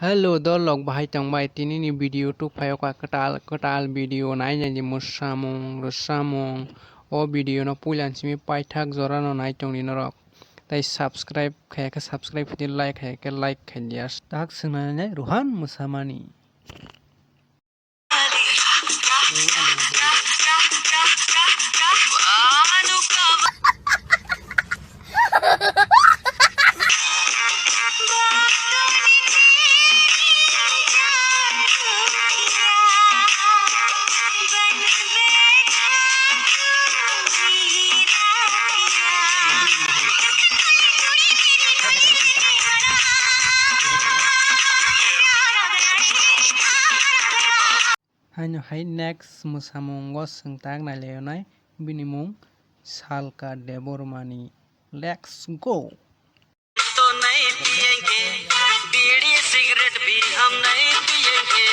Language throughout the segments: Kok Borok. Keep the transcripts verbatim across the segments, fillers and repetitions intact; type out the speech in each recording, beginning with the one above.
Hello, dol rok, bahai tong bai? Tini ni video tubuphaio ka kwtal kwtal video nai nai di mwsamung rwsamung. O video no puila simi paithak jora no nai tong di norok. Tai subscribe khaya khe subscribe khai di, like khaya khe like khai di. As tak swngnai nai Ruhan Mwsamani. Haino hai next mwsamungo chwng tak nailainai, bini mung Salka Debbarmani. Let's go! तो नहीं पिएंगे, बीड़ी सिगरेट भी हम नहीं पिएंगे।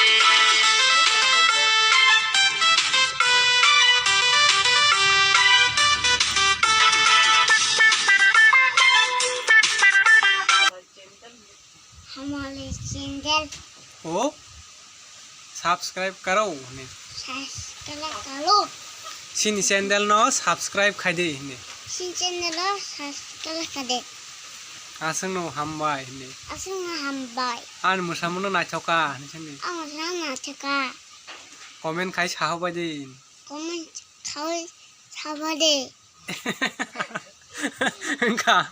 Hamale channel. O subscribe karo hwnwi. Subscribe karo. Chini channel no subscribe khai di hwnwi. Chini channel no subscribe khai di. Aswkno hambai hwnwi. Aswkno hambai. Ani mwsamungo naithok kha hwnwi sandi. Ang mwsamungo naithok kha. Comment khai sahobai di. Comment khai sahobai di. Wngkha.